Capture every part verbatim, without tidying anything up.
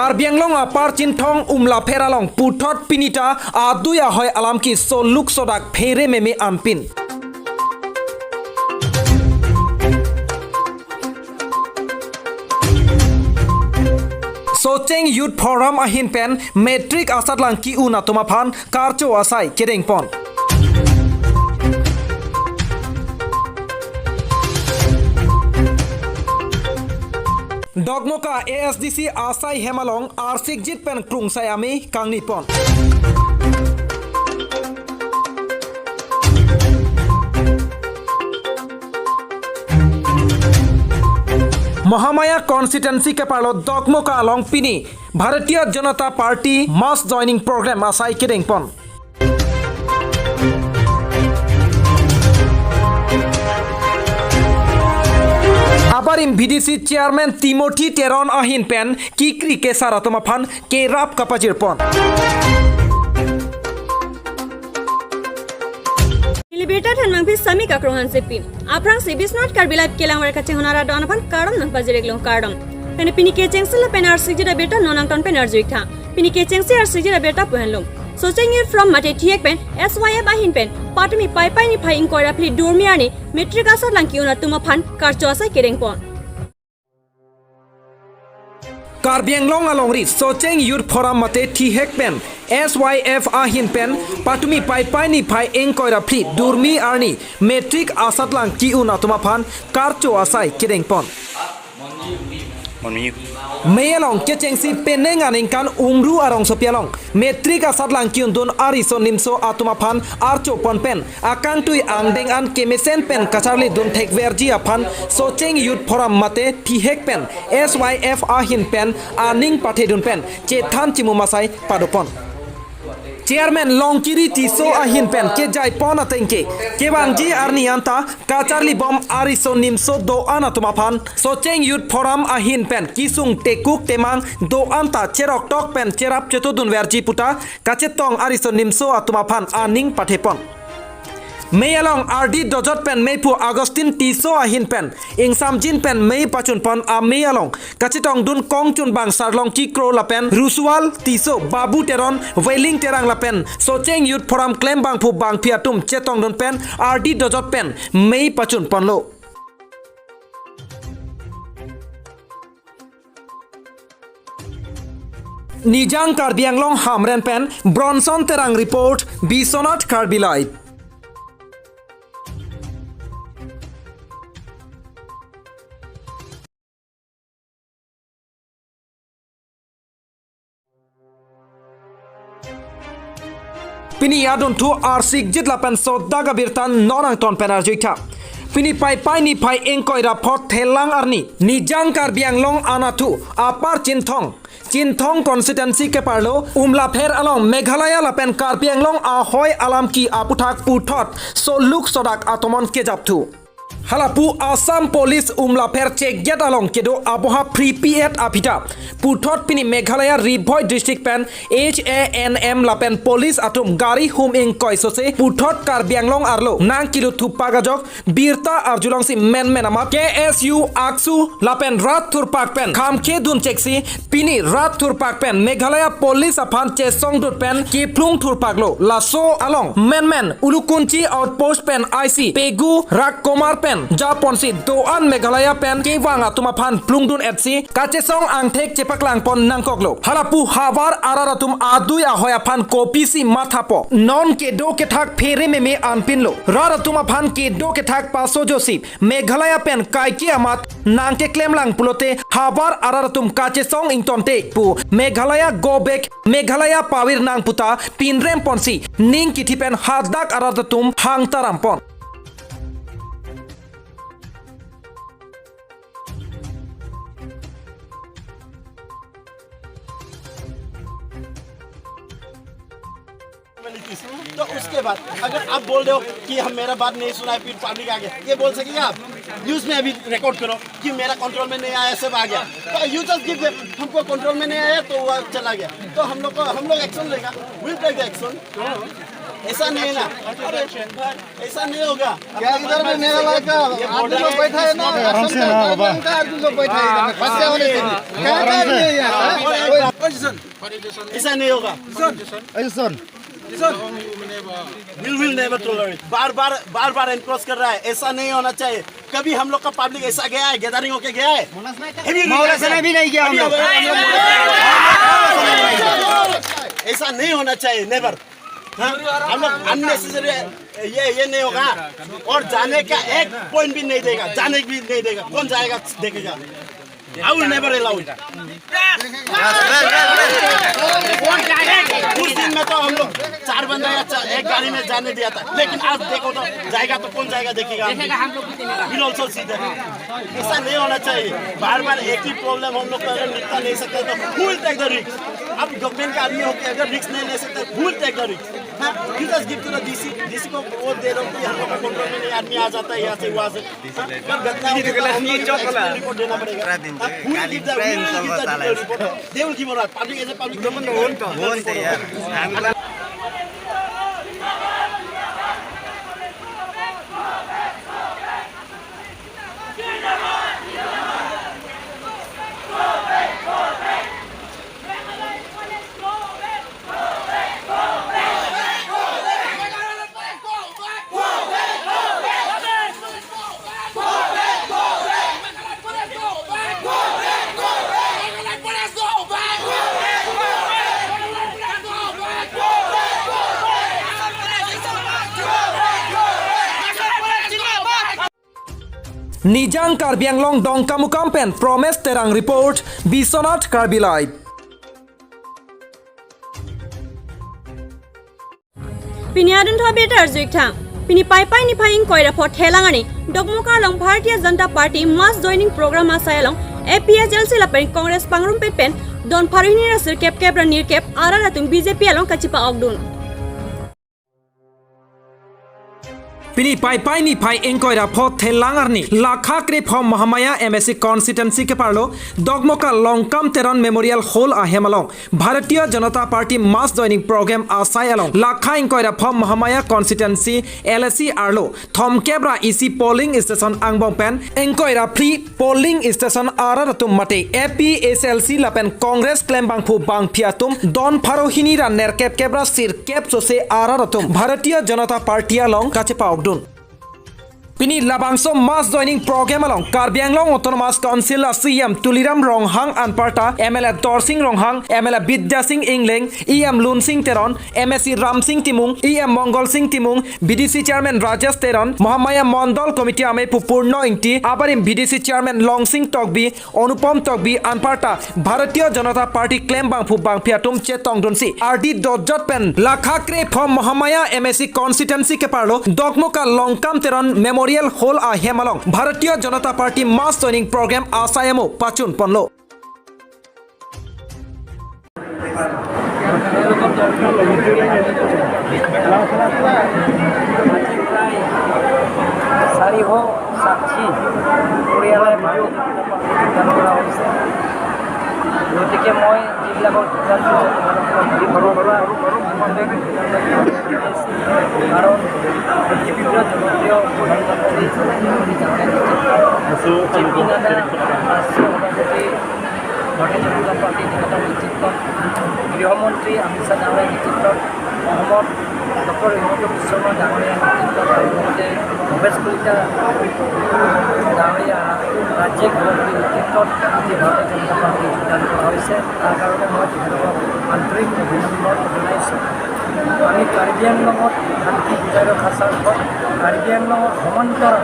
Karbi Anglong apar Chinthong Umlapher along puthot pini ta adui ahoi alam ki soluk sodak phere meme anpin. Socheng Youth Forum ahin pen matric asatlang ki-un atum aphan karcho asai kedeng pon. Dokmoka A S D C asai hem along arsikjit pen krungsai ame kangni pon. Mahamaya constituency keparlo Dokmoka along pini Bharatiya Janata Party mass joining program asai kedeng pon. Abarim B D C chairman Timothy Teron ahin pen kikri kesar atum aphan kerap kapajir pon. Neli birta thanmangpi Sami Kakrong Hansepi. Aphrangsi Biswanath Karbi Live kelangver kachehonara do-an aphan kardom nangpajir-ik long kardom. Lapen pini kechengsi lapen arsikjit abirta non angton pen arju-ik tha. Pini kechengsi arsikjit abirta pu henlo. Socheng Youth Forum mate thihek pen S Y F ahin pen patumi Paipai niphai ingkoi ra phli durmi arni matric asatlang ki-un atum aphan karcho asai kedeng pon. Karbi Anglong alongri Socheng Youth Forum mate thihek pen S Y F ahin pen patumi Paipai niphai ingkoi ra phli durmi arni matric asatlang ki-un atum aphan karcho asai kedeng pon. Mei along kechengsi penang aningkan umru arongsopi along matric asatlang ki-un dun ariso nimso atum aphan archo pon pen akangtui angdeng an kemesen pen kacharli dun thekverji aphan Socheng Youth Forum mate thihek pen S Y F ahin pen aning pathe dun pen chethan chimum asai pado pon. Chairman Longkiri Tisso ahin pen kejai pon ateng ke kevangji arni anta kacharli bom ariso nimso do-an atum aphan Socheng Youth Forum ahin pen kisung tekuk temang do-an ta cherok tok pen cherap cheto dunverji puta kachetong ariso nimso atum aphan aning pathe pon. Mei along ardi dojot pen meiphu Augustine Tisso ahin pen ingsamjin pen mei pachun pon amei along kachetong dun kongchunbang Sarlong Kikro lapen Rusual Tisso, Babu Teron, Weling Terang lapen Socheng Youth Forum klembangphu bangphi atum chetong dun pen ardi dojot pen mei pachun ponlo. Nijang Karbi Anglong Hamren pen Bronson Terang report, Biswanath Karbi Live. Pini adunthu arsikjit lapen sodak abirta non angton pen arju-ik tha. Pini Paipai niphai ingkoi ra phot thelang arni Nijang Karbi Anglong anatthu apar Chinthong, Chinthong constituency keparlo Umlapher along Meghalaya lapen Karbi Anglong ahoi alam ki aputhak puthot soluk sodak atomon kejapthu. Halapu Assam Police Umlapher checkgate along kedo aboha phri pi-et aphi ta puthot pini Meghalaya Ri Bhoi district pen H A N M lapen police atum gari hum ingkoi sose puthot Karbi Anglong arlo nangkelut thupak ajok birta arjulongsi menmen amat K S U, ACSU lapen rat thurpak pen khamkhe dun cheksi pini rat thurpak pen Meghalaya police aphan chesongdut pen kephlung thurpaklo. Laso along menmen Ulukunchi outpost pen I C Pegu Rajkumar pen japonsi do-an Meghalaya pen kevang atum aphan phlungdun-etsi kachesong angthek chepaklang pon nangkoklo. Halapu havar arat atum adui ahoi aphan kopisi mathapo. Non kedo kethak phere meme anpinlo. Rat atum aphan kedo kethak pasojosi Meghalaya pen kaike amat nangkeklemlang pulote havar arat atum kachesong ingtonte pu Meghalaya go back, Meghalaya pavir nang puta pinrem ponsi ning kithi pen hadak arat atum hangtaram pon. तो उसके बाद अगर आप बोल रहे हो कि हम, मेरा बात नहीं सुना है, फिर पब्लिक आगे ये बोल सकेगा आप? न्यूज़ में अभी रिकॉर्ड करो कि मेरा कंट्रोल में नहीं आया, सब आ गया। तो यू जस्ट गिव देम, हमको कंट्रोल में नहीं आया तो वो चला गया। तो हम लोग को, हम लोग एक्शन लेगा, विल टेक द एक्शन। ऐसा नहीं है ना, ऐसा नहीं होगा। क्या इधर में मेरा लड़का आदमी लोग बैठा है ना, आराम से ना बाबा। आदमी लोग बैठा है इधर में, फंसे होने के लिए। क्या कर रहे हैं यार? ऐसा नहीं होगा। Action। We will never tolerate। बार बार बार बार एनक्रोच कर रहा है, ऐसा नहीं होना चाहिए। कभी हम लोग का पब्लिक ऐसा गया है, गैदरिंग होके गया है? अभी भी मौलाना गया है? भी नहीं गया हम लोग। अभी हम लोग ऐसा नहीं होना चाहिए, नेवर। हाँ? हम लोग अननेसेसरी, ये ये नहीं होगा। और जाने का एक पॉइंट भी नहीं देगा, जाने भी नहीं देगा। कौन जाएगा देखेगा? I will never allow it। कुछ दिन में तो हम लोग चार बंदा या चा-, एक गाड़ी में जाने दिया था, लेकिन आज देखो तो जाएगा तो कौन जाएगा देखेगा? We'll also see that। ऐसा नहीं होना चाहिए। बार बार एक ही प्रॉब्लम हम लोग का अगर निपटा नहीं सकते तो who will take the risk? अब गवर्नमेंट का आदमी होकर अगर रिस्क नहीं ले सकते, who will take the risk? हाँ, you just give to the D C, D C को वो दे दो कि हम लोग का कंट्रोल में नहीं, आदमी आ जाता है यहाँ से वहाँ से। हाँ, पर घटना हो गई तो हम लोग को एक्सीडेंट रिपोर्ट देना पड़ेगा। हाँ, who will give the, who will give the detail report? They will give or not? Public, as a public, they will give or not? Nijang Karbi Anglong Dongkamukam pen Promes Terang report, Biswanath Karbi Live. Pini adun thobet arjuik thang. Pini Paipai niphai ingkoi ra pho Thelang arni Dokmoka along Bharatiya Janata Party mass joining program asai along A P H L C lapen Congress pangrumpet pen don pharo hini ra sirkep kep ra nirkep arat atum B J P along kachepa-okdun. Pini Paipai niphai ingkoi ra pho Thelang arni lakha krephom Mahamaya M A C constituency keparlo Dokmoka Longkam Teron Memorial Hall ahem along Bharatiya Janata Party mass joining program asai along lakha ingkoi ra pho Mahamaya constituency L A C arlo thomkep ra isi polling station angbong pen ingkoi ra phli polling station arat atum mate A P H L C lapen Congress klembangphu bangphi atum don pharo hini ra nerkep kep ra sirkep sose arat atum Bharatiya Janata Party along kachepa-okdun. Pini labangso mass joining program along Karbi Anglong Autonomous Council a C E M Tuliram Ronghang anparta M L A Dorsing Ronghang, M L A Bidya Sing Engleng, E M Lunsing Teron, M A C Ramsing Timung, E M Mongol Sing Timung, B D C Chairman Rajesh Teron, Mahamaya Mondol Committee amei Pupurno Ingti, abarim B D C Chairman Longsing Tokbi, Onupom Tokbi anparta Bharatiya Janata Party klembangphu bangphi atum chetongdunsi ardi dotjot pen lakha krephom Mahamaya M A C constituency keparlo Dokmoka Longkam Teron Memorial Hall ahem along Bharatiya Janata Party mass joining program asai amo pachun ponlo. চাৰিশ ষাঠি পৰিয়ালে ভাৰতীয় জনতা পাৰ্টিত যোগদান কৰা হৈছে। গতিকে মই যিবিলাকৰ যোগদান কৰিছে, তেখেতসকলক ঘৰৰ পৰা আন্তৰিক অভিনন্দন জনাইছোঁ। কাৰণ অতি প্ৰিয় জনপ্ৰিয় প্ৰধানমন্ত্ৰী শ্ৰী মোদী ডাঙৰীয়া নেতৃত্বত জে পি নাড্ডা ৰাষ্ট্ৰীয় সভাপতি ভাৰতীয় জনতা পাৰ্টি তেখেতৰ নেতৃত্বত, গৃহমন্ত্ৰী অমিত শ্বাহ ডাঙৰীয়াৰ নেতৃত্বত অসমত ডক্টৰ হিমন্ত বিশ্ব শৰ্মা ডাঙৰীয়াৰ নেতৃত্বত আৰু লগতে ভৱেশ কলিতা ডাঙৰীয়া ৰাজ্যিক সভাপতিৰ নেতৃত্বত আজি ভাৰতীয় জনতা পাৰ্টি যোগদান কৰা হৈছে। তাৰ কাৰণে মই তেখেতসকলক আন্তৰিক অভিনন্দন জনাইছোঁ। আমি কাৰ্বি আংলঙত শান্তি বজাই ৰখাৰ স্বাৰ্থত, কাৰ্বি আংলঙৰ সমান্তৰাল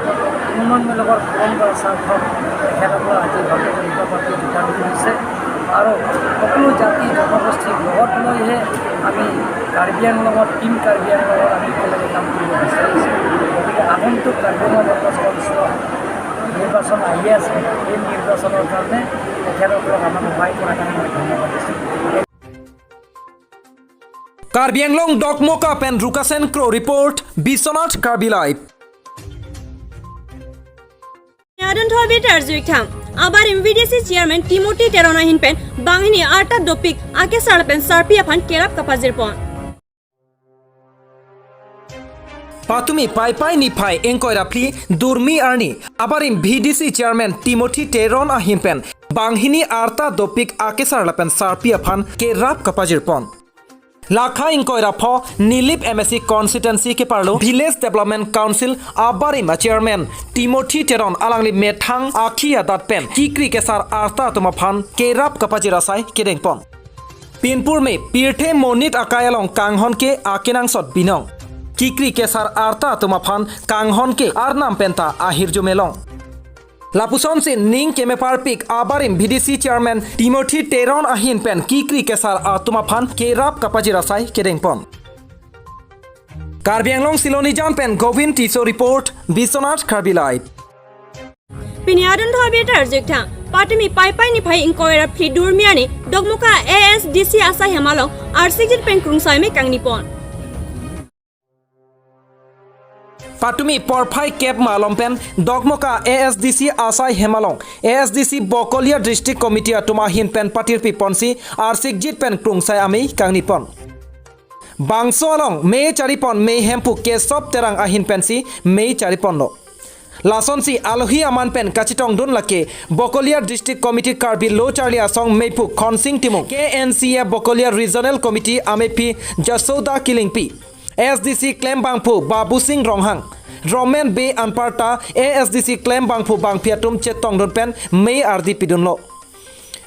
উন্নয়নমূলকৰ পৰম্পৰা স্বাৰ্থত তেখেতসকলৰ আজি ভাৰতীয় জনতা পাৰ্টি যোগদান কৰিছে। আৰু সকলো জাতি জনগোষ্ঠীক লগত লৈহে আমি কাৰ্বি আংলঙত, টিম কাৰ্বি আংলঙত আমি একেলগে কাম কৰিব বিচাৰিছোঁ। গতিকে আগন্তুক কাৰ্বি আংলং নিৰ্বাচন আহি আছে, এই নিৰ্বাচনৰ কাৰণে তেখেতসকলক আমাক সহায় কৰাৰ কাৰণে মই ধন্যবাদ দিছোঁ। Karbi Anglong Dokmoka pen Rukasen Kro report, Biswanath Karbi Live. Adun thobet arjuik thang. Abarim V D C Chairman Timothy Teron ahin pen banghini arta dopik akesar pen sarpi aphan kerap kapajir pon. Patumi Paipai niphai ingkoi ra phli Durmi arni abarim V D C chairman Timothy Teron ahin pen banghini arta dopik akesar lapen sarpi aphan kerap kapajir pon. Lakha ingkoi ra pho Nilip M A C constituency keparlo Village Development Council abarim a chairman Timothy Teron alangli methang akhi adat pen kikri kesar arta atum aphan kerap kapajir asai kedeng pon. Pinpur me pirthe monit akai along kanghon ke akenangsot binong. Kikri kesar arta atum aphan kanghon ke arnam penta ahirjume long. Lapusonsi ning kemeparpik abarim V D C chairman Timothy Teron ahin pen kikri kesar atum aphan kerap kapajir asai kedeng pon. Karbi Anglong Silonijan pen Govind Tisso report, Biswanath Karbi Live. Pini adon thor birta arjek thang. Patumi Paipai niphai ingkoi ra phli Durmi arni Dokmoka A S D C asai hem along arsikjit pen krungsai me kangni pon. Patumi porphai kep malom pen Dokmoka A S D C asai hem along A S D C Bokolia District Committee atum ahin pen patirpi ponsi arsikjit pen krungsai amei kangni pon. Bangso along mei chari pon mei hemphu Kesop Terang ahin pensi mei chari ponlo. Lasonsi alohi aman pen kachetongdun lake Bokolia District Committee Karbi Lo Charli Asong meiphu Khonsing Timung, K N C A Bokolia Regional Committee ameipi Jasoda Killingpi, A S D C klembangphu Babu Sing Ronghang, Roman Bey anparta A S D C klembangphu bangphi atum chetongdun pen mei ardi pidunlo.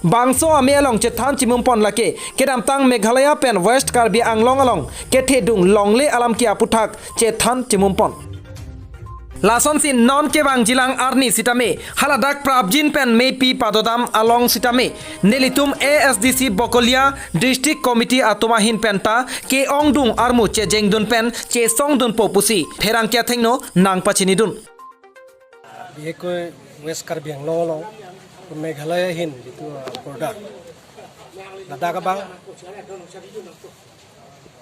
Bangso amei along chethan chimum pon lake kedamtang Meghalaya pen West Karbi Anglong along kethedung longle alam ke aputhak chethan chimum pon. Lasonsi non kevang jilang arni sitame haladak prapjin pen meipi padodam along sitame nelitum A S D C Bokolia District Committee atum ahin penta ke-ongdung armu chejengdun pen chesongdunpo pusi pherangke athengno nangpachinidun. Bihekoi West Karbi Anglong along, Meghalaya ahin jitu, uh, border. Ladak abang,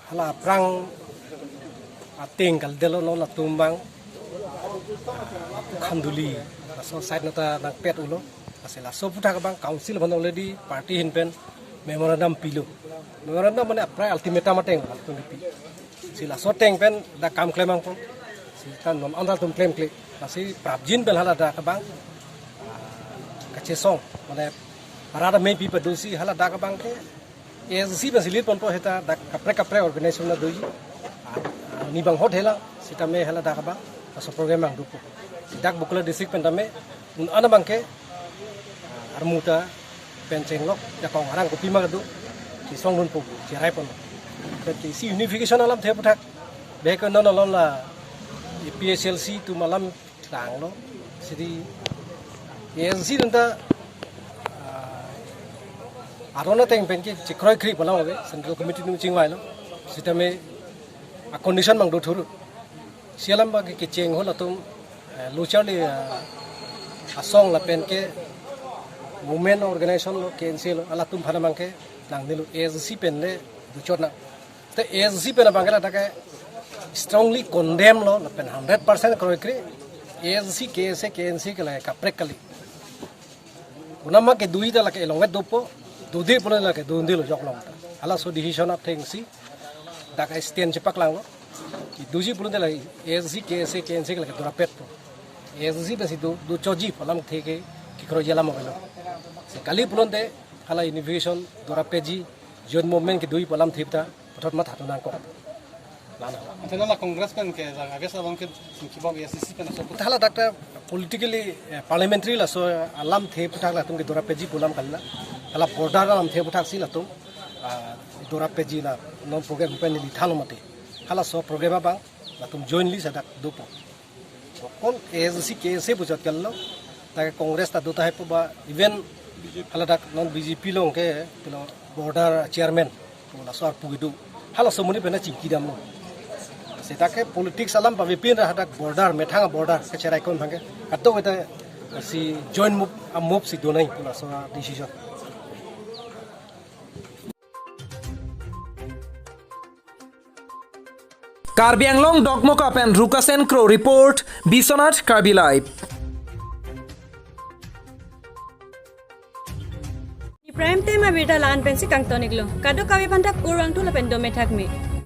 hala aphrang ateng kaldelo no latum abang, uh, Khanduli, laso side nata nangpet ulo, lasi laso aputhak abang council aphan already party ahin pen memorandum pilo. Memorandum mane aphrang ultimatum ateng latum pi. Si laso ateng pen dak kam klem angpo. Si kan non anta atum klemkle. Lasi prapjin pen haladak abang, ah, kachesong. Mane para da meipi padusi haladak abang ke A S D C pensi lead ponpo, heta dak kaprek kaprek organization na doji. Ah, ah, ne bang hot hela sitame haladak abang laso program nangdopo. Si dak Bokolia district pen tame un-an abang ke, ah, armuta pen chenglok, jakong arang kopima kedo, chesongdunpo, cherai pon. Pen ke isi unification alamthe aputhak, bihek non along la A P H L C atum alam tanglo, sidi A S D C dunta, ah, aron ateng pen ke chekroikre pu alam ave, Central Committee atum chingvailo, sitame a condition abang do thuru. Si alam abang ke kecheng ho latum, eh, Lo Charli, eh, Asong lapen ke women organization lo, K N C A lo, halatum aphan abang ke nangnelo, A S D C pen le dochot nang. Te A S D C pen abang ke ladak ke strongly condemn lo, lapen hundred percent kroikre, A S D C, K S A, K N C A ke la kaprek kali. Konat ma kedui ta lake elongvet dopo, dode pulo lake dundelo joklong ta. Halaso decision athengsi dak stand chepaklanglo. Kedoji pulote la A S D C, K S A, K N C A ke lake dorapetpo. A S D C pensi do, dochotji pu alamthe ke kekroiji alam avelo. Si kali pulote hala unification dorapetji, joint movement kedui pu alamthe ta puthot matha tu nangkok. Lalo. Ante non la Congress pen ke jaga ves abang ke singkibok A S D C pen aso. Haladak ta politically, eh, parliamentary laso alamthe aputhak latum ke dorapetji pu alam kalila. Hala border alamthe aputhaksi latum, ah, dorapetji la non program pen neli thanlo mate. Halaso program abang latum jointly si dak dopo. Kon A S D C, K S A puchot kalilo. Dak Congress ta do tahai pu ba, even haladak non B J P along ke, pulo border chairman, pulo laso arpu kedo. Halaso amonit pen chingki damlo. Seta ke politics alam pavepin ra hadak border, methang border, kacherai kon bang ke. Kadokave ta si joint move, a move si donai pu laso decision. Karbi Anglong Dokmoka pen Rukasen Kro report, Biswanath Karbi Live. Prime Time abirta la-an pensi kangton-iklo. Kadokave aphan ta kurvangthu lapen dome thakme.